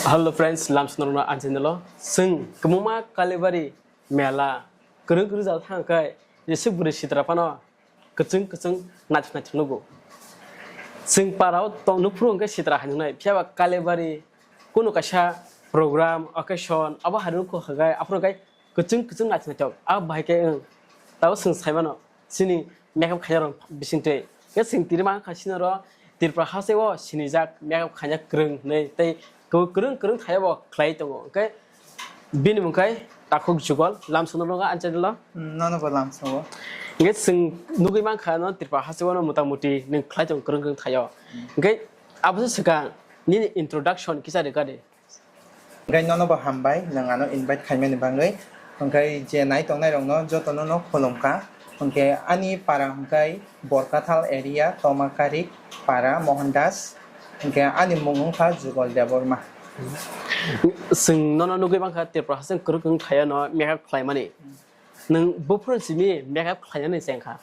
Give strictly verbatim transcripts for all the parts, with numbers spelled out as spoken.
Hello friends, lamsonarokno ang channel o. Chwng kwbangma Kalibari mela kwrwng kwrwng jagao thang khe jesa bwrwi sitra phano kwchwng kwchwng naithok naithok nugo. Chwng para o tong nuphuru hwnkhe sitra hai nuknai, phiya ba Kalibari kunu kaisa program, occasion, abo hai rwkho hwnkhe aphuru hwnkhe kwchwng kwchwng naithok naithok. Abo bahai khe wng. Tabuk chwng sai mano, chini makeup khainai rok bising twi. Khe chwng tini mankha sinoro Tripura haste o sinijak makeup khaina kwrwng hinwi tei kwrwng kwrwng thaya bo khlai tongo. Hwnkhe bini mung khai Takhuk Jugal, lamsonarokno ang channel o. Hmm, nono bo lamsongo. Hwnkhe chwng nugwi mankha no Tripura haste o no motamuti nwng khlai tongo kwrwng kwrwng thaio. Hmm. Hwnkhe aboni swkang nini introduction kisa rwkha de. Hwnkhe nono bo hambai, nwng ano invite khaimani bagwi. Hwnkhe je nai tongnai rokno jotono no khulumkha. Hwnkhe ani para hwnkhe Borkathal area, Tomakarik para, Mohandas. Hwnkhe ani mung wngkha Jugal Debbarma. Chwng nono nugwi mankha Tripura haste kwrwng kwrwng thaio no makeup khlaimani. Nwng buphuru simi makeup khlainani chengkha?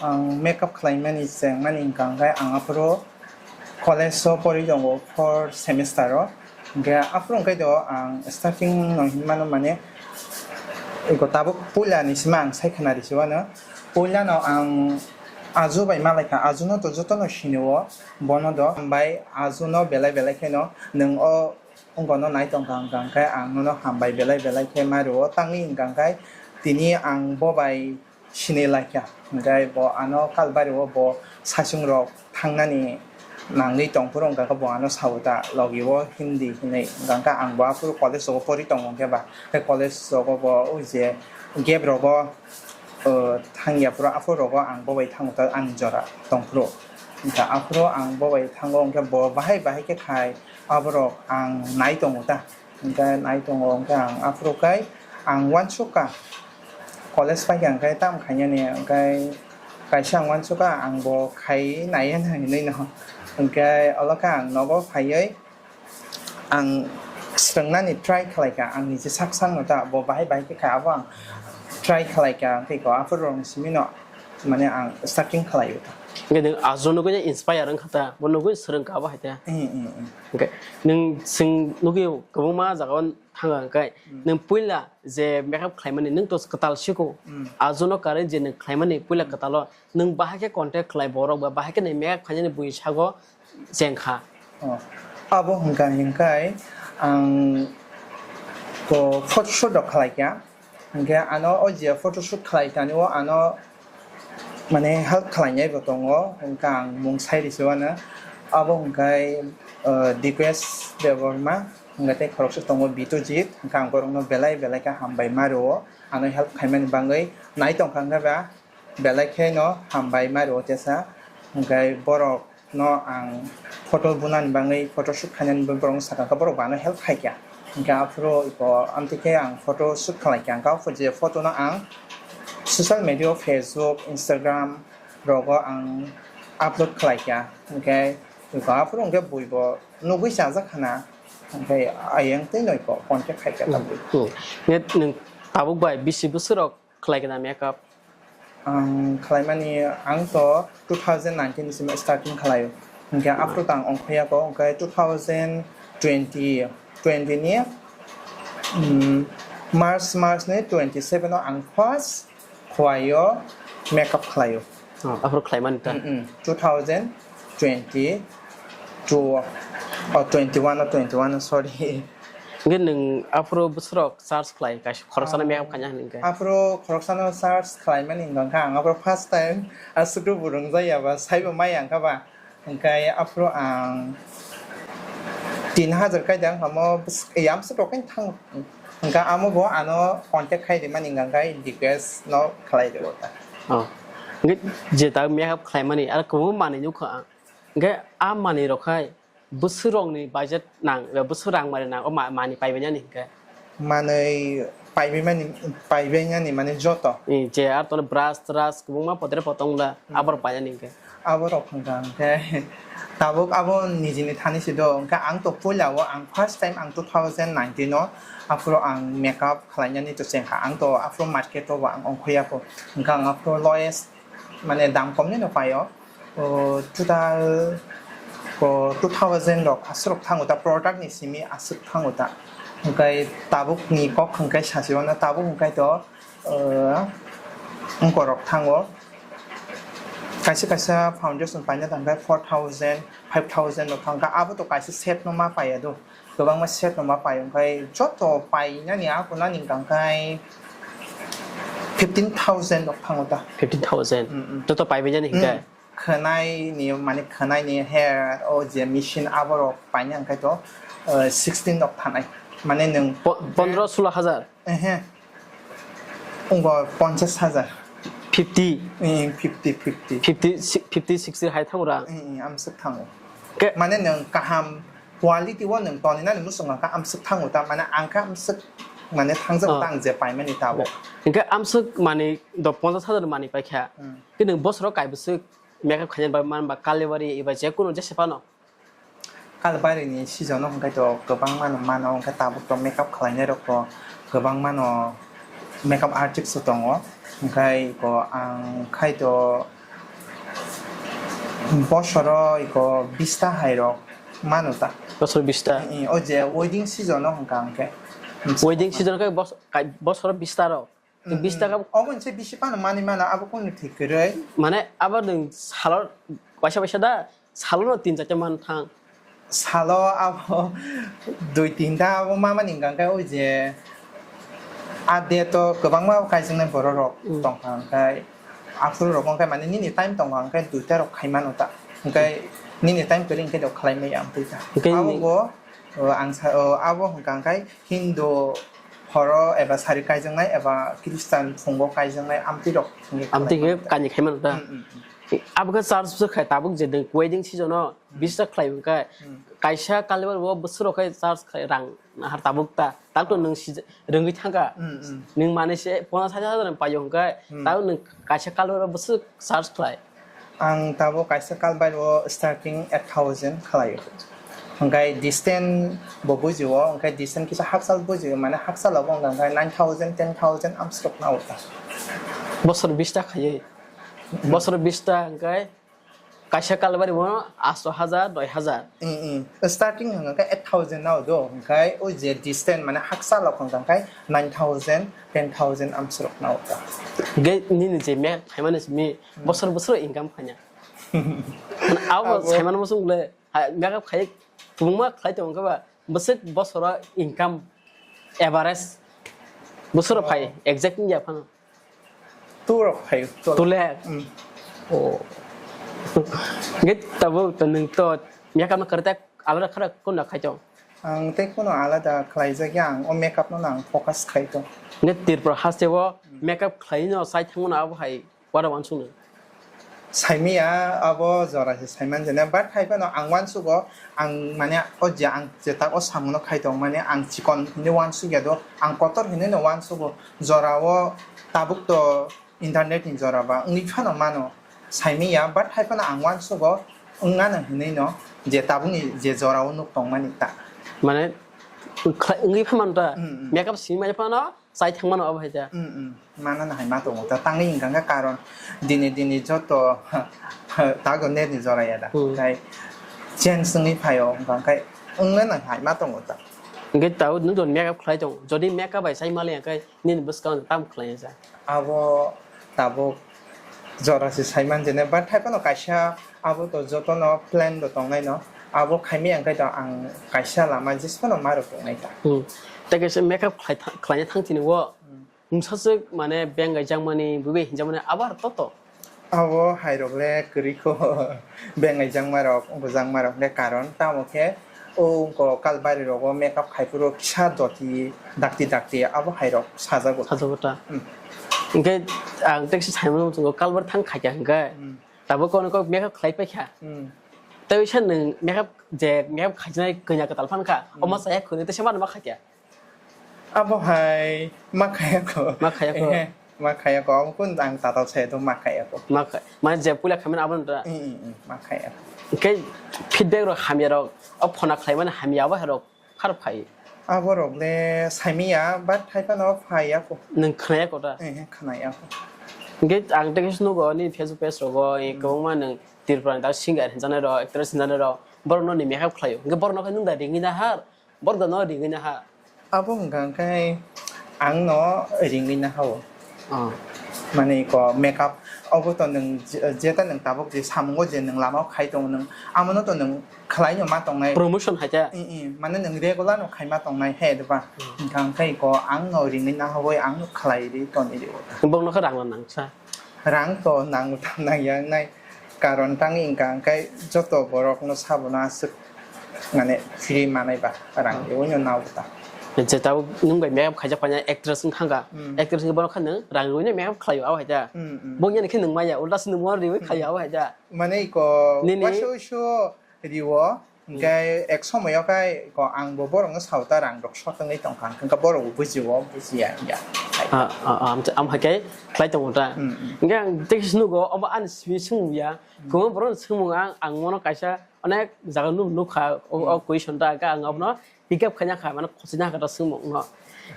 Ang makeup khlaimani chengmani hwnkha hwnkhe ang aphuru college o pori tongo fourth semester o. Hwnkhe aphuru hwnkhe do ang starting no hinmano mane ego tabuk puila ni sima ang sai khna risi wano. Puila no ang Aju bai malaikha, Aju no to joto no sini o, bono do. Hambai Aju no belai belai kheno nwng o wngkha no nai tongkha hwnkha hwnkhe ang nono hambai belai belai khe ma rwo. Tangwi hwnkha hwnkhe tini ang bo bai sinilai kha. Hwnkhe bo ano Kalbari o bo saichung rok thangnani nangwi tongphuru hwnkha khe bo ano sao ta logi o Hindi hinwi. Hwnkha hwnkhe ang bo aphuru college rogo pori tongo hwnkhe ba. Tei college rogo bo o je gap rogo, o, thangya phuru aphuru rogo ang bo bai thango ta ani jora tongphuru. Hwnkha aphuru ang bo bai thango hwnkhe bo bahai bahai khe khai aborok ang nai tongo ta. Hwnkhe nai tongo, hwnkhe ang aphuru khai ang uansukha, college paikha hwnkhe tamo khainani, hwnkhe kaisa ang uansukha, ang bo khai nai hwnwi no. Hwnkhe olo khe ang nogo phaiwi ang swrwngnani try khlaikha, ang niji sak sakno ta, bo bahai bahai khe khai abo ang try khlaikha, tei ko aphuru rokni simi no. Mane ang starting khlaio ta. Hwnkhe nwng Aju nugwi inspire wngkha ta, bo nugwi swrwngkha abo hai ta. Mm, mm, mm. Hwnkhe nwng chwng nugwi kwbangma jagao thangkha hwnkhe, mm, nwng puila je makeup khlaimani nwng to kwtal siko. Mm. Aju no karwi je nwng khlaimani puila, mm, kwtalo nwng bahai khe contact khlai borok ba bahai khe nwng makeup khlainani bui sago chengkha. Oh. Abo hwnkha hinkhai ang ko photoshoot rok khlaikha. Hwnkhe ano o je photoshoot khlai tani o ano mane help khlainai bo tongo, hwnkhe ang mung sai risi wano. Abo hwnkhe, uh, Dikesh Debbarma, hwnkhe tei khoroksa tongo Bitujit, hwnkhe ang borokno belai belai khe hambai ma rwo, ano help khaimani bagwi. Nai tongkha hwnkhe ba belai kheno hambai ma rwo tesa, hwnkhe borok no ang photo bunani bagwi, photo shoot khainani bagwi borokno sakha khe borok bo ano help khaikha. Hwnkhe aphuru iko amtwi khe ang photo shoot khlaikha. Hwnkhe aphuru je photo no ang social media o, Facebook, Instagram rogo ang upload khlaikha. Hwnkhe iko aphuru hwnkhe bui bo nugwi chajak khana. Hwnkhe ayang tei no iko contact khaikha tabuk. Hmm. Nge nwng tabuk bai bisi bwswk rok khlai khe na makeup? Ang khlaimani, ang to two thousand nineteen ni simi starting khlaio. Hwnkhe aphuru to ang ongkhoya ko, hwnkhe two thousand twenty, twenty ni, mm, March, March ni twenty seven o ang first Khowai o makeup khlaio. Oh, aphuru khlaimani ta? Mm, mm, two thousand twenty two o, twenty one o, twenty one o, sorry. Hwnkhe nwng aphuru bwswk rok charge khlai, kaisa khoroksano, ah, makeup khaina hwnwi khe? Aphuru khoroksano charge khlaimani wngkha khe, ang aphuru first time aswk rwngya ba, saibo maya wngkha ba. Hwnkhe aphuru ang tin hajar kai de wngkha mo, bwswk, yamswk rok khe thang. Hwnkhe amo bo ano contact khai rimani wngkha khe request no khlai rwo ta. Oh. Hwnkhe je ta makeup khlaimani, aro kwbangma manwi nukha ang. Hwnkhe a manwi rok khai bwswk rokni budget nang, eba bwswk rang mari nang, o ma-, manwi paibainani hwnkhe? Manwi paibaimani, paibainani mane joto. Eh, je ar tono brush, trush, kwbangma potre potong la, hmm, abor painani hwnkhe? Aborok hwnkha hwnkhe tabuk abo nijini thani si do. Hwnkhe ang to puila o, ang first time ang two thousand nineteen o, aphuru ang makeup khlainani to chengkha. Ang to aphuru market o bo ang ongkhoya kho. Hwnkhe ang aphuru lowest mane dam kom ni no pai o. O, total Ko two thousand rok aswk thango ta, product ni simi aswk thango ta. Hwnkhe tabuk ni kok hwnkhe sasi wano, tabuk hwnkhe to, uh, wngkorok thango. Kaisa kaisa foundation paina thangkhe four thousand, five thousand rok thangkha, abo to kaisa set no ma paiya do. Kwbangma set no ma pai, hwnkhe joto painani ako nani hwnkhe fifteen thousand rok thango ta. Fifteen thousand. Mm, mm. Joto paibai jani hwnkhe? Mm. Khwnai ni, mane khwnai ni hair, o je machine aborok paina hwnkhe to, uh, sixteen rok thanai. Mane nwng po-, pondro sulo hajar? Ehe. Wngbo ponchash hajar. Fifty? Eh, fifty, fifty. Fifty, si-, fifty, sixty hai thango ra? Eh, eh, amswk thango. Ke- Mane nwng kaham quality o nwng toninani muchung kha amswk thango ta, mane ang kha amswk mane thangjak Oh. ta ang je paimani tabuk. Hwnkhe amswk mani do ponchash hajar mani paikha. Hmm. Ke nwng bosoro kaibwswk makeup khainani bagwi man ba Kalibari eba je kunu jese phano? Kalibari ni season o hwnkhe to kwbangma no mano, hwnkhe tabuk to makeup khlainai rok to kwbangma no makeup artist o tongo, hwnkhe iko ang khai to bosoro iko bista hai rok mano ta. Bosoro bista? Eh, o je wedding season o hwnkha hwnkhe. Wedding season khe bos-, kai-, bosoro bista rok? Tei Mm, bis taka mm. Obo nse bisi phano manwi mano, abo kunu thik kwrwi. Mane abo nwng salo waisa waisa da, salo no tin charta man thang. Salo abo dui tinta abo mamani hwnkha khe oi je a date o kwbangma kaijaknai borok rok Mm. tongkha, hwnkhe aphuru rok hwnkhe mane nini time tongkha hwnkhe duita rok khai mano ta, hwnkhe nini time kwrwi hwnkhe do khlai maya amtwi ta. Hwnkhe Abo ni- bo, o, ang sa, o, abo hwnkha hwnkhe Hindu horo eba sari kaijaknai eba Christian phungo kaijaknai amtwi rok hwnwi Amtwi khe khlaimani. Kani khai mano ta? Mm, mm, mm. Abo khe church bwswk khai tabuk je nwng wedding season o Mm. Bista khlai hwnkhe Mm. Kaisa Kalibari o bwswk rok khai church khai rang nahar tabuk ta. Tabuk to Oh. Nwng sija-, rwngwi thangkha. Mm, mm. Nwng manwi se ponchash hajar paio hwnkhe Mm. Tabuk nwng kaisa Kalibari o bwswk church khlai? Ang tabuk kaisa Kalibari o starting eight thousand khlaio. Hwnkhe distance bo bujio, hwnkhe distance kisa hakchal bujio, mane hakchal obo wngkha hwnkhe nine thousand, ten thousand amswk nao ta. Bosor bista khaiwi. Hmm. Bosor bista hwnkhe kaisa Kalibari bono asto hajar, noi hajar. Hmm, hmm. Starting hwnkhe eight thousand nao do, hwnkhe o je distance mane hakchal rok hwnkhe nine thousand, ten thousand amswk nao ta. Hwnkhe nini je me khaimani simi Hmm. Bosor bosor income khanya. Mane abo Abo. Saimano muchung le, ha, makeup khai, kwbangma khlai tongo khe ba, bwswk bosoro income average bosoro phai, Oh. Exact wngya phano. Two rok phai, two. Two lakh? Mm. Oh. Hwnkhe tabuk to nwng to makeup no kwrwkhe alada khara kunu khai tong? Ang tei kunu alada khlaijak ya, ang o makeup no ang focus khai tong. Hwnkhe Tripura haste o Mm. Makeup khlai no chai thangmano abo hai. Wara wansuknai? Saimaya abo jora se saiman jene, but hai phano ang wansugo, ang mane o je ang je tak o samung no khai tong mane ang chikon hinwi wansuk ya do, ang kotor hinwi no wansugo, jora o tabuk to internet ni jora ba wngwi phano mano saimaya, but hai phano ang wansugo wngmano hinwi no je tabuk ni je jora o nuk tong mani ta. Mane wngkhlai-, wngwi pha mano ta? Mm, mm. Makeup simi mani phano? Chai thangmano abo hai ta. Mm, mm. Manana hai ma tongo ta. Tangwi hwnkha khe karon dini dini joto tago net ni jora ya da. Hmm. Khai change wngwi phaio hwnkha khe wngna nang hai ma tongo ta. Hwnkhe tabuk nwng to makeup khlai tongo. Jodi makeup bai chai mali ya khe nini bwskang tam khlai ya sa. Abo tabuk jora se saiman jene, but hai phano kaisa abo to jotono plan bo tongnai no, abo khaimaya hwnkhe to ang kaisa lama jis phano ma rw tongnai ta. Hmm. Tei kaisa makeup khlai tha-, khlaina thang tini o Hmm. mungsa swk mane bengai jakmani, bui bai hinjakmani abo har to to. Abo hai rok le kwrwi kho bengai jakma rok, wngkho jakma rok le karon tamo khe o wngkho kalbari rogo makeup khai phuru kisa doti dakti dakti abo hai rok sajago. Sajago ta. Hmm. Hwnkhe ang tei kisa saimano muchungo kalbar thang khaikha hwnkhe Hmm. tabuk kono kok makeup khlai paikha. Hmm. Tei bisa nwng makeup je makeup khaijnai kanya kwtal phan kha. Hmm. Omo chaya khwlwi tei se mano ma khaikha. Abo hai ma khaya kho. Ma khaya kho. Ehe, ma khaya kho. Abo kun ang tatal saya do ma khaya kho. Ma kha-, ma je puila khaimani abo nda. Hmm, hmm, hmm, ma khaya kho. Hwnkhe feedback rok hamya rok, o phona khlaimani hamya abo hai rok. Khar phai. Abo rok le saimaya, but hai phano phai ya kho. Nwng khwnaya kho da? Eh, khwnaya kho. Hwnkhe ang tei kisa nugo ni Facebook page rogo, eh, Hmm. kwbangma nwng Tripura ni da singer hinjanai rok, actress hinjanai rok, borok no ni makeup khlaio. Hwnkhe borok no khe nwng da ringwi na har, borok da no ringwi na ha. Abo hwnkha khe ang no ringwi na ha o. Ah. Mane ko makeup obo to nwng je-, jeta nwng tabuk je samungo je nwng lama o khai tongo nwng, amo no to nwng khlai no ma tongnai. Promotion hai ta. I, i, mane nwng regular no khai ma tongnai he, diba? Hmm. Hwnkha khe ko ang no ringwi na ha oi ang no khlai ri toni ri o. Borok no khe rang no nang sa. Rang to nang, nang yang nai. Karon tang wngkha hwnkhe joto borokno sabono aswk mane free manai ba rang Hmm. riwi no nao ta. Je tabuk nwng bai makeup khaijak paina actress wngkha kha. Hmm. Actress wngkha borok kha nwng rang riwi no makeup khlaio abo hai ta. Hmm, hmm. Bo yani khe nwng maya ulta se nwng riwi khlaio abo hai ta. Mane iko Nini waisa waisa riwo. Hmm. Hwnkhe ek somoyo khe ko ang bo borokno sao ta rang rok sotongwi tongkha, hwnkhe borok bo bujio, bujiya wngya. Ah, ah, ah, am, am hai khe khlai tongo ta. Hmm, hmm. Hwnkhe ang tei khe nugo, omo ani simi swngmung ya. Hmm. Kwbangma borok swngmung ang, ang mono kaisa onek jaga nuk-, nukha, o, o Hmm. question ta, hwnkhe ang abono pick up khaina kha, mane khosina kha ta swngmung no.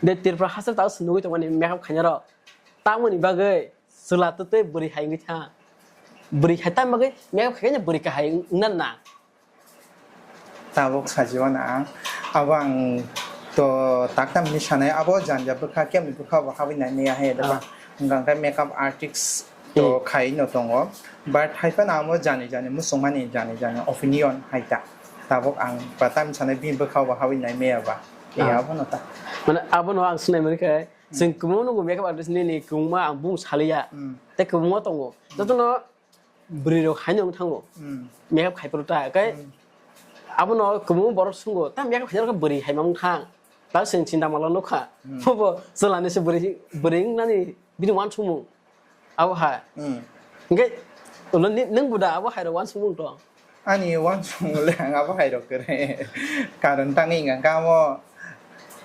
De Tripura hasteo ta swng nugwi tongmani makeup khaina rok. Tamoni bagwi chwla tei bwrwi hai wngwi tha. Bwrwi hai tam bagwi makeup khaina bwrwi kahai wngna na. Tabuk sajiwana ang. Abo ang to taktam hinwi sanai, abo janja bwkha, kemni bwkha bo habwi nai maya he, diba? Ah. Hwnkha khe makeup artist to Hmm. khai no tongo. But hai phano amo jani jani muchungmani jani jani opinion hai ta. Tabuk ang ba tam sanai bini bwkha bo habwi nai maya ba. Ah. Ya abono ta. Mane abono ang sinai mani khe, Hmm. chwng kwbangma nugo makeup artist nini kwbangma ang bung saliya. Hmm. Tei kwbangma tongo. Hmm. Jotono bwrwi rok haino wng thango. Hmm. Makeup khai phuru ta, kai Hmm. abono kwbangma borok sungo, ta makeup khaina rok bwrwi hai ma wng thang. Ta chwng chinta mala nukha. Hmm. Bo chwla ni se bwrwi, bwrwi wng nani bini uansukmung. Abo hai. Hmm. Hwnkhe ulo ni, nwng bo da abo hai rok uansukmung tong. Ani uansukmung le ang abo hai rok kwrwi. Karon tangwi wngkha khe amo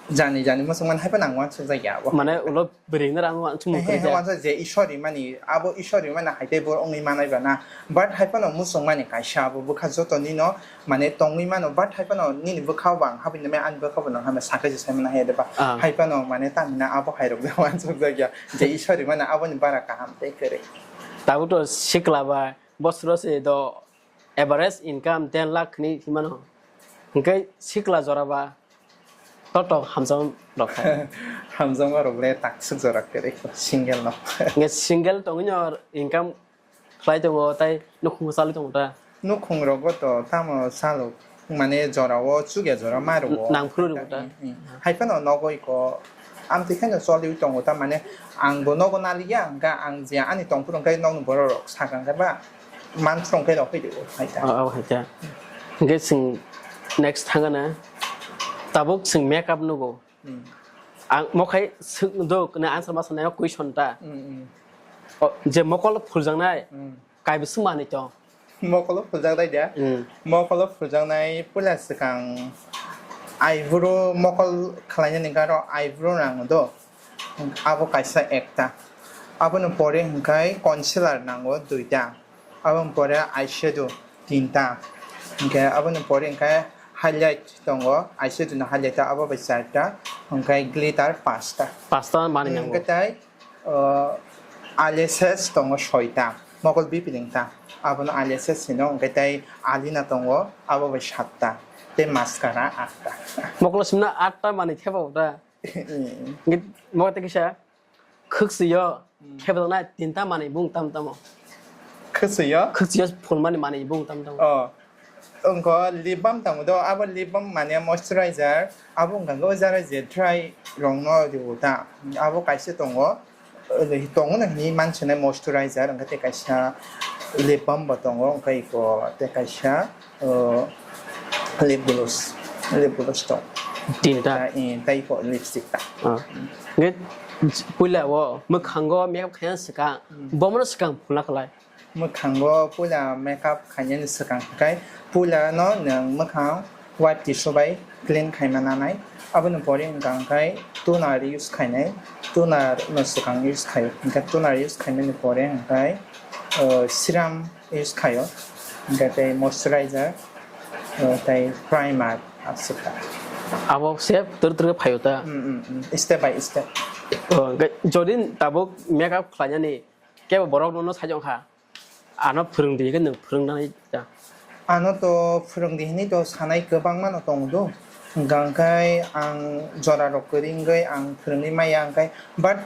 jani jani muchungmani hai phano ang uansuk jak ya abo. Mane ulo Bwrwi no rang uansukmung kwrwi khe. He, he, uansuk je Ishwar rimani, abo Ishwar rimani hai tei bo wngwi manai ba na. But hai phano muchungmani kaisa abo bwkha joto nino mane tongwi mano. But hai phano nini bwkha bo ang habwi nai maya, ani bwkha bo nang hamya sakhe se sai mano hai de ba. Ah. Hai phano mane tamina abo hai rok de uansuk jak ya. Je Ishwar rimani aboni bara kaham tei kwrwi. Tabuk to sikla ba bosro se do average income ten lakh ni himano. Hwnkhe sikla jora ba Totok hamjakma rok hai. Hamjakma rok le takswk jora kwrwi single no. Nge single tongwi no income khlai tongo tai nukhung chalwi tongo ta. Nukhung rogo to tamo chalo mane jora o chukya jora ma rwo. Nang phuru rwo ta. Hmm, hmm. Hai phano nogo iko amtwi kheno choliwi tongo ta mane ang bo nogo naliya hwnkha ang je ani tongphuru hwnkhe nokni borok rok sakha hwnkhe ba. Manthung khe rok phai di o, hai ta. Oh, oh, hai ta. Hingke chwng next thangana. Tabuk chwng makeup nugo. Hmm. Ang mokhai swk do na answer ma sanai question ta. Hmm, hmm. O, je mokol phuljaknai. Hmm. Kaibo swngmani to. Mokolo phuljaknai da. Hmm. Mokolo phuljaknai puila swkang eyebrow mokol khlainani garo eyebrow nango do. Abo kaisa ekta. Aboni pore hwnkhe concealer nango duita. Aboni pore eyeshadow tinta. Hwnkhe aboni pore hwnkhe highlight tongo, eyeshadow ni highlight abo bai charta, hwnkhe glitter pasta. Pasta manwi nango. Hwnkhe tai, uh, eyelashes tongo soita, mokol bipilingta. Abono eyelashes hino, hwnkhe tai eyeliner tongo, abo bai satta. Tei mascara atta. Mokolo simna atta manwi thepao ta. Hwnkhe mokol tei kisa. Khwkswiyo Hmm. Khebroknai tinta manwi bung tam tamo. Khwkswiyo? Khwkswiyo phulmani manwi bung tam tamo. Oh. Wngkha lip balm tamo do, abo lip balm mane moisturizer, abo wngkha khe o jara je dry rokno rwo ta. Abo kaisa tongo, tongo no hinwi mansinai moisturizer, wngkha tei kaisa lip balm bo tongo, wngkha iko tei kaisa O, lip gloss, lip gloss tong. Tinta. Ta, eh, tai ko lipstick ta. Ah. Nge puila o mwkhango makeup khaina swkang. Hmm. Bomono swkang phulna khlai. Mwkhango puila makeup khainani swkang kai puila no nwng mwkhang wipe tissue bai clean khaima nanai. Aboni pore wngkha hwnkhe toner use khainai. Toner no swkang use khai. Hwnkhe toner use khainani pore hwnkhe, o, serum use khaio, hwnkhe tei moisturizer, eh, tei primer aswk kha. Abo se twrwk twrwk khe phaio ta? Mm, mm, mm. Step by step. Oh, hwnkhe jodi tabuk makeup khlainani kebo borok nono sajwk kha, ano phwrwng di hwnkhe nwng phwrwng nai ta? Ano to phwrwngdi hinwi to sanai kwbangma no tongo do. Hwnkha hwnkhe ang jora rok kwrwi wngwi ang phwrwngwi maya hwnkhe, but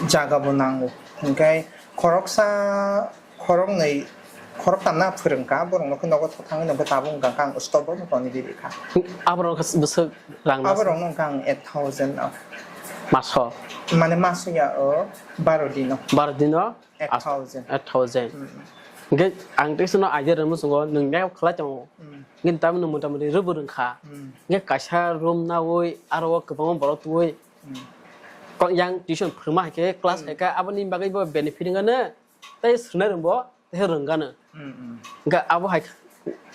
jaga bo nango. Hwnkhe khoroksa, khoroknwi, khoroktam na phwrwngkha, borok no khe nogo thangwi nokhe tabuk hwnkha hwnkhe ang stop bo no tonwi rikha. Aborok bwswk rang nasa? Aborok no hwnkha ang eight thousand no. Maso? Mane maso ya o, baro dino. Baro dino? Eight thousand. Eight thousand. Hmm. Hwnkhe ang teisa no idea rwmwi chwngo, nwng makeup khlai tongo. Hmm. Hwnkhe tamoni motamoti rwbw rwngkha. Hmm. Hwnkhe kaisa room naui aro o kwbangma borok twiwi. Hmm. Ko-, yang tuition phwrwngma hai khe class Hmm. hai khe aboni bagwi bo benefit wngkha no. Tei swrwngnairokbo tei rwngkha no. Hmm, hmm. Hwnkhe abo hai khe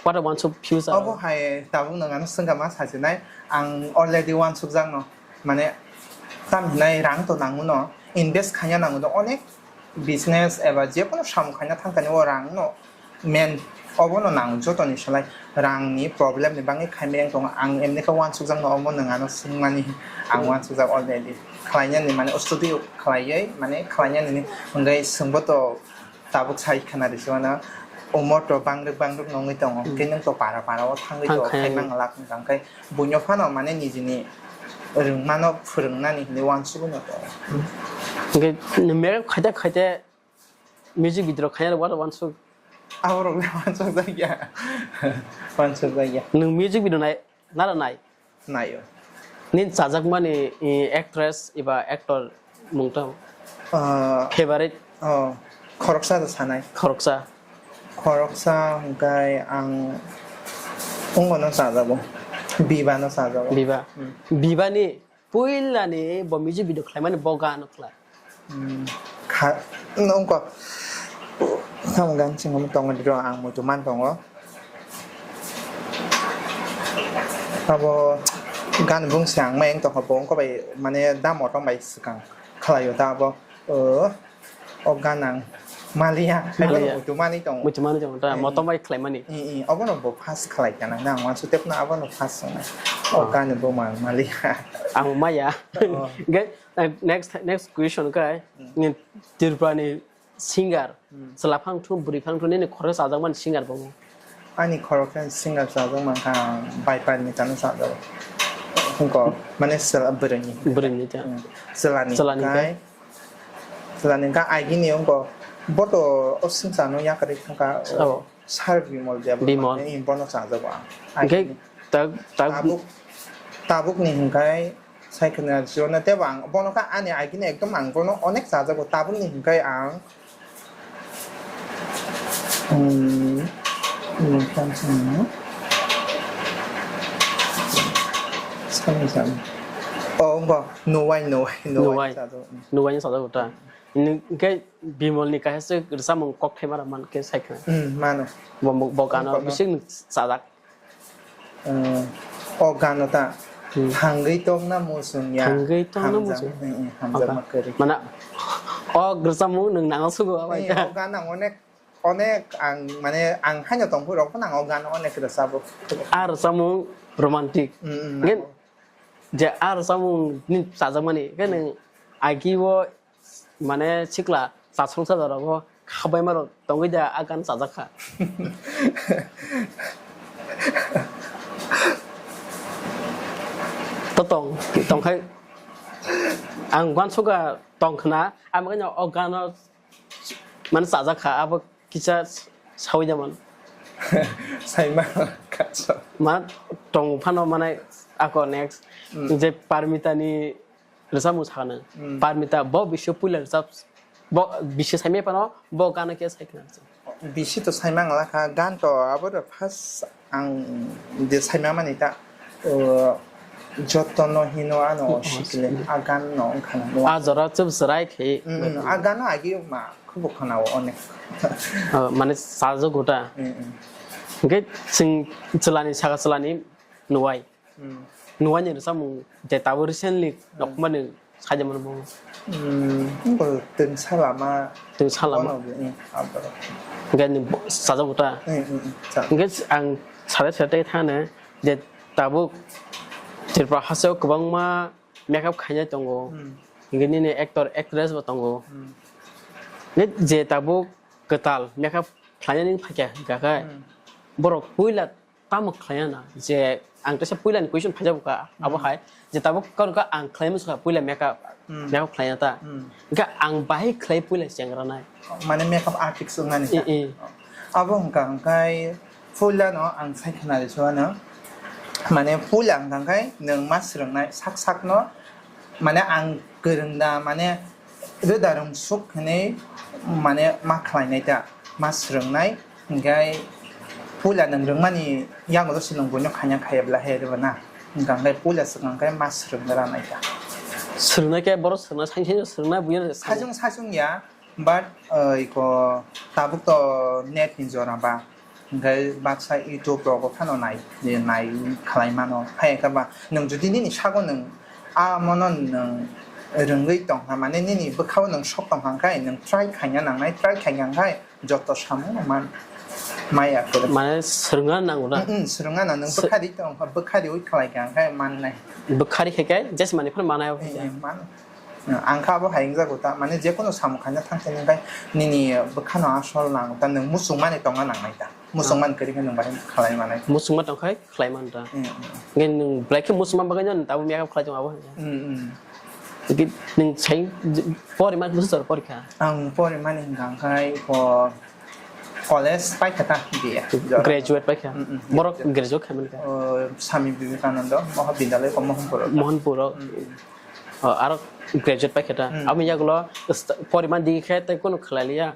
what a wants of future. Abo hai tabuk nwng ano swngkha ma sajinai. Ang already wansukjak no. Mane tam hinai rang to nango no. Invest khaina nango no. Onek business eba je kono samung khaina thangkani o rang no main obo no nang joto ni salai rang ni problem ni bangwi khaimai wng tongo. Ang emni khe wansukjak no omo nwng ano swngmani ang wansukjak already khlainani mane o studio khlaiwi mane khlainani ni hwnkhe swngbo to tabuk sai khna risi mano omo to bangrwk bangrwk nongwi tongo hwnkhe nwng to para para o thangwi to khaimang lak wng kha hwnkhe buino phano mane nijini rwngmano phwrwngnani hinwi wansugwi no tongo. Hwnkhe makeup khaite khaite music video khaina rok wansuk. Aborok le wansuk jakya. Wansuk jakya. Nwng music video nai nara nai? Naio. Nini chajakmani, eh, actress eba actor mung tamo? Ah, favorite? Oh, khoroksa da sanai. Khoroksa. Khoroksa hwnkhe ang Ungo no chajago. Biba no chajago. Biba. Hmm. Bibani puilani bo music video khlaimani bo gano khlai. Hmm. Kha-, no wngkha. Tamo gan singmo tongo dito ang muitu man tongo. Abo gan bung se ang mayeng tongkha bo wngkha bai mane da motom bai swkang khlaio ta abo. O, o gan ang maliya. Maliya. Muitu mani tongo. Muitu mani tongo ta, hmm, motom bai khlaimani. Hmm, hmm. Obono bo first khlai kana na ang wansu tepna abono first song. O gan bo mang maliya. Ang maya. Oh. Ge-, Eh, next, next question khe, hmm, ni Tripura ni singer, hmm, chwla phang thu, bwrwi phang thu, nini khoroksa chajakmani singer bo? Ani khoroksa singer chajakma kha Bai Parmita no chajago. Wngkha, mane chwla bwrwini. Bwrwini ta. Hmm. Chwlani, chwlani khe? Khe, chwlani khe agini wngkha, bo to o swngchar no yakarwi thangkha, o. Abo. Sir Bimol Debbarma, Bimol. Eh, bono chajago ang. Hwnkhe tabuk, tabuk ni hwnkhe sai khna jibo no tebo ang bono kha ani agini ekdom ang bono onek chajago tabuk ni hwnkhe ang, hmm, hmm, tamo sani. Sani sani. Oh, wngkha Nuwai, Nuwai, Nuwai. Nuwai chajago. Nuwai ni chajago ta. Hwnkhe Bimol ni kaisa se rwchapmung kokthaima rok man khe sai khna. Hmm, mano. Bo, bo, bo gano bising chajak. Hmm, o gano ta. Hmm. Thangwi tongna muchung ya. Thangwi tongna muchung. Hmm, hmm, hamjakma kwrwi. Mana o rwchapmung nwng nango sugo abai. Hmm, o gano ang onek, onek ang mane ang haino tongphuru rok phano ang o gano onek rwchapo. A rwchapmung romantic. Hmm, hmm, ngen nango. Je a rwchapmung ni chajakmani khe nwng agi o mane sikla chasong sajak rogo khabaima rok tongwi da a gan chajak kha. To tong, tongkhai ang uansukha tong khna, ang bagwi no o gano mane chajak kha, abo kisa sawi da man. Saima kaso. Ma tong phano mane ako next, hmm, je Parmita ni rwchapmung sakha nang. Hmm. Parmita bo bisio puila rwchap, bo bisio saimai phano bo gana khe sai khna. Bisi to saimang lakha, gan to abo to first ang je saimang mani ta, uh, joto no hino ano, oh, sikle, sikle. A gan no wngkha na. A jora chwp chwrai khe. Mm, mm, a gan no agi ma khubo khana o onek. Oh, mane sajak guta. Mm, mm. Hwnkhe chwng chwlani saka chwlani Nuwai. Hmm. Nuwai ni rwchapmung je tabuk recently, hmm, nokmani saijamani bo. Hmm, bo twngsa lama. Twngsa lama. Bono bo, hmm, abo. Hwnkhe ni bo, sajak bo ta. Hmm, hmm, hmm, sa- Hwnkhe ang sade sade thane je tabuk Tripura hasteo kwbangma makeup khainai tongo. Hmm. Hwnkhe nini actor, actress bo tongo. Hmm. Hwnkhe je tabuk kwtal makeup khlainani phai kha, hwnkha khe. Hmm. borok puila tamo khlaiya na, je ang teisa puilani question phaijago kha, abo Hmm. hai, je tabuk karon kha ang khlai muchung kha puila makeup, Hmm. makeup khlaiya ta. Hmm. Hingkhe ang bahai khlai puila chengra nai. Mane makeup artist wngnani Eh, ta? Eh. Abo hwnkha hwnkhe puila no ang sai khna rw sua no. Mane puila hwnkha hwnkhe nwng ma swrwngnai sak sak no, mane ang kwrwng da, mane Rwda rwngsuk hinwi mane ma khlainai ta, ma swrwngnai, hinkhe puila nwng rwngmani yago swkang buino khaina khaiya bla he rwna. Hwnkha hwnkhe puila swkang khe ma swrwngna ranai ta. Swrwngnai khe borok swrwngnai, saini saini swrwngnai buino. Sajwng sajwng ya, but, uh, iko tabuk to net ni jora ba. Hingkhe baksa YouTube rogo phano nai, nai khlai mano. Hai khe ba nwng jodi nini sago nwng a mono nwng rwngwi tongkha, mane nini bwkhao nwng sok tongkha hwnkhe nwng try khaina nangnai, try khaina hwnkhe joto samung no man maya kwrwi. Mane swrwngna nango na? Mm, mm, swrwngna nang, nwng Sw- bwkhari tongkha, bwkhariwi khlai kha hwnkhe mannai. Bwkhari khe khe jesmani phano manai. Eh, eh, man. Ang kha abo hai wngjago ta, mane jekono samung khaina thang thani hwnkhe nini bwkhano asol nang ta, nwng muchungmani tongna nangnai ta. Muchungmani kwrwi khe nwng bahai khlai manai. Muchungma tongkhai khlai man ta. Hmm, hmm. Hwnkhe nwng belai khe muchungma bagwi no tabuk makeup khlai tongo abo hai. Hmm, hmm. Hwnkhe nwng sai porima bwswk jora porikha? Ang porimani hwnkha hwnkhe po college paikha ta B A. Graduate paikha? Hmm, hmm. Borok graduate khaimani kha? O, Swami Vivekananda Mahavidyalaya ko Mohanpur. Mohanpur. Hmm, hmm. O, aro graduate paikha ta. Hmm. Aboni yagulo st-, porima digi khe tei kunu khlai liya.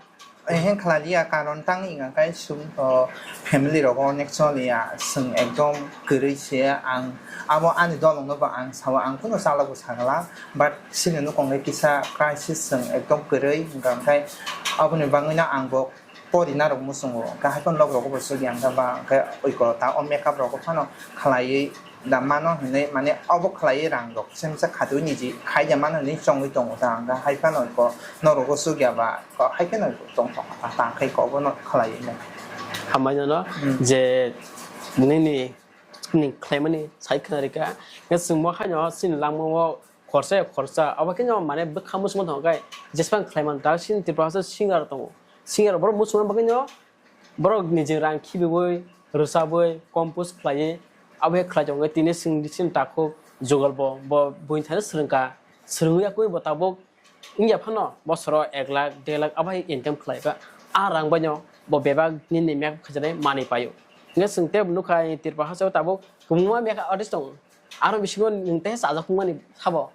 Ehe khlai liya, karon tang wngkha khe chwng to family rogo onek choliya, chwng ekdom kwrwi se ang abo ani dolong no bo ang sao, ang kunu chalok bo sagala, but chini nokong khe kisa crisis chwng ekdom kwrwi wngkha khe aboni bagwi no ang bo porina rok muchungo, kahai phano nok rogo bo choliya wngkha ba, hwnkhe oiko ta o makeup rogo phano khlaiwi da mano hinwi, mane obo khlaiwi rang rok semsa khatwi niji khai da mano hinwi chongwi tongo ta, hwnkhe hai phano oiko nok rogo choliya ba, ko hai kheno tong tong ta, ta khai ko obo no khlaiwi nai. Hambai no, no, Hmm. je nini, nini khlaimani sai khna rikha, hwnkhe chwng mo haino chini langmao khorsa ya khorsa, abo khe no mane bwkha muchungma tongo khe, jesphang khlaiman ta chini Tripura hasteo singer tongo, singer borok muchungma bagwi no, borok nijing rang khibiwi, rwchabwi, compose khlaiwi, abo khe khlai tongo. Tini chwng, chini takhuk Jugal bo, bo buini thani swrwngkha. Swrwngya khe bo tabuk wngya phano bosoro ek lakh, dei lakh abo hai income khlaikha. A rang bai no bo bebak nini makeup khajaknai manwi paio. Hwnkhe chwng tei nukha Tripura hasteo tabuk kwbangma makeup artist tongo. Aro bisingo nwng tei chajak wngmani sabo?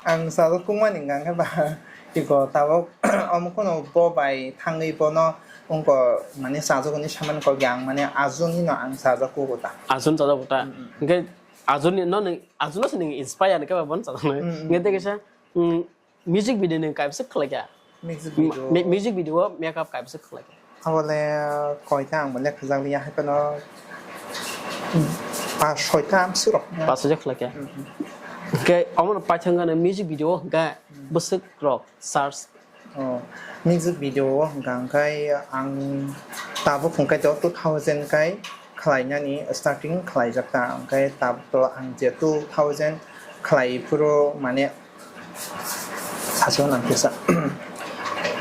Ang chajak wngmani hwnkha khe ba, iko tabuk omo kheno bo bai thangwi bono wngkha, mane chajak hwnwi samani kok ya, ang mane Arjun hino ang chajak kugo ta. Arjun chajak kugo ta. Mm, mm. Hwnkhe Arjun ni no nwng, Arjun no se nwng inspire ni khe ba bono chajak nai. Mm, mm. Hwnkhe tei kaisa, mm, music video nwng kaisa khlai kha? Music video. Mi-, music video o makeup kaisa khlai kha? Abole koita ang bo lekha jak liya hai phano pas soita amswk rok. Pas soita khlai kha. Mm, mm. Hwnkhe omo no paithak wngkha music video o hwnkhe bwswk rok search. Oh, music video o hwnkha hwnkhe ang tabuk hwnkhe to two thousand kai khlainani starting khlaijak ta, hwnkhe tabuk to ang je two thousand khlai phuru mane Sachi nang kisa.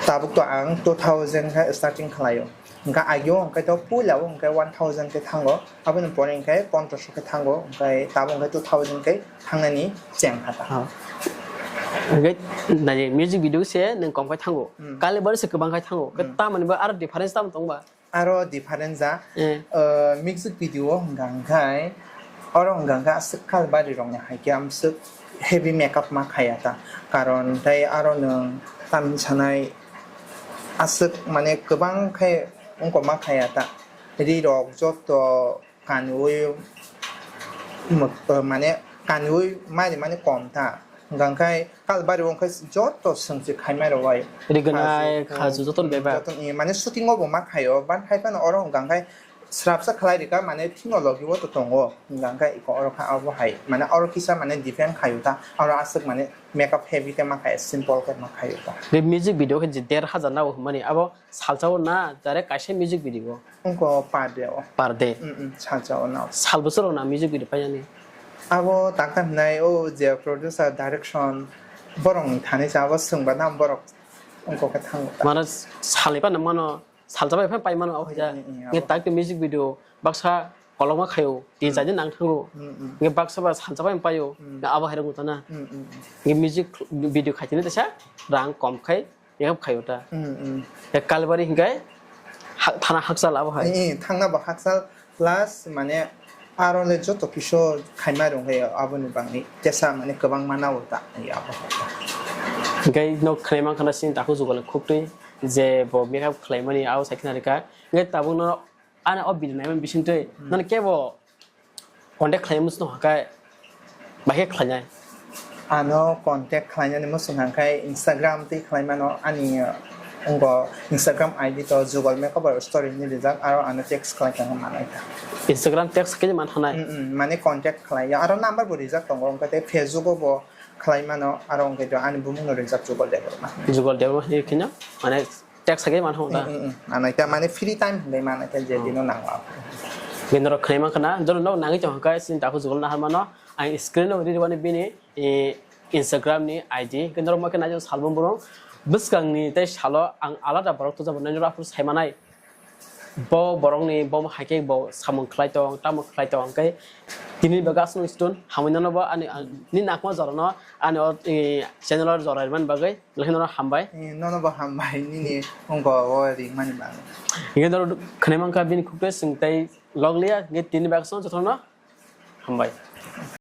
Tabuk to ang two thousand khe starting khlaio. Hwnkhe agio hwnkhe to puila o hwnkhe one thousand khe thango. Aboni pore hwnkhe pondroso khe thango. Hwnkhe tabuk hwnkhe two thousand khe thangnani cheng kha ta. Ha. Hwnkhe nai music video se nwng kom khai thango. Hmm. Kale bari se kwbang khai thango. Khe hmm. Tamoni bo aro difference tamo tong ba? Aro difference ja, eh. Eh, music video o hwnka hwnkhe, oro hwnka hwnkhe aswk kal bari rokni hai khe amswk heavy makeup ma khaya ta. Karon tei aro nwng tamni sanai aswk mane kwbang khe wngkok ma khaya ta. Ri rok joto kaniui mwk-, eh, mane kaniui mari mani kom ta. Hwnkha hwnkhe kal bari o hwnkhe joto swngchik khai mai rok bai. Riganai, khaju, khaju, joto bebak. Joto ni mane shooting o bo ma khaio, ban hai phano oro hwnkha hwnkhe srapsa khlai rika mane technology o to tongo. Hwnkha hwnkhe iko oro kha abo hai mane oro kisa mane different khaio ta, oro aswk mane makeup heavy khe ma khaio, simple khe ma khaio ta. Be music video khe je der hajar nabo hwnmani, abo salsa o na direct kaisa music video o. Wngkha per day o. Per day? Mm, mm, salsa o na. Sal bwswk rok na music video painani? Abo takta hwnai o je producer, direction, borok ni thani se abo swngba na borok wngkha khe thango ta. Mano salni phano mano salsa bai phai pai mano abo hai da. Mm, mm, mm, nge abo. Tak music video baksa kolokma khayo, tin, mm, char din nang thango. Mm, mm. Nge baksa ba salsa bai payo, mm, nge abo hai rok tana. Mm, mm, mm. Nge music video khaitini tesa rang kom khai, yekap khayo ta. Mm, mm. Ya Kalbari hingai ha-, thana hakchal abo hai. Eh, eh, thangna ba hakchal plus mane aro le joto kiso khaima rong hai aboni bangni tesa mane kwbang mana o ta abo hai. Hingai no khnai man khana sin takhuk jugal khuk twi je bo makeup khlai mani abo sai khna rika. Hingai tabuk no Ani o video naimani bisingtwi, hmm, nang kebo contact khlai muchung hwnkhe, bahai khe khlainai? Ano contact khlainani muchung hwnkhe Instagram twi khlai mano, ani, uh, wngbo Instagram I D to Jugal Makeover Story hinwi rijak, aro ano text khlai tongma manai kha. Instagram text khe man thanai? Mm, mm, mane contact khlai ya, aro number bo rijak tongo, wngkha tei Facebook o bo khlai mano, aro wngkhe to ani bumung no rijak Jugal Debbarma. Jugal Debbarma hinwi kheno, mane text khe man thangda. Mm, mm, mm. Manai ta mane free time hinwi manai ta je, oh, dino nango. Bini rok khnai man khana, jono nog nangwi tong kha, sin takhuk Jugal nahar mano. Ang screen o ri rwani bini, eh, Instagram ni I D. Khe norok ma khe nai salbrum borok. Bwskang ni tei salo ang alada borok tujabo nai norok aphuru sai manai. Bo borok ni bo hai khe bo samung khlai tong, tamo khlai tong, khe tini bagwi aswk stone hamwi nano bo ani, ani nakma jora no ani o, eh, channel o jora rwmani bagwi. Belai kheno hambai. Eh, nono bo hambai, nini wngbo o ringmani bagwi. Hingke norok khwnai mankha bini khukte chwng tei log liya, hingke tini bagwi jotono hambai.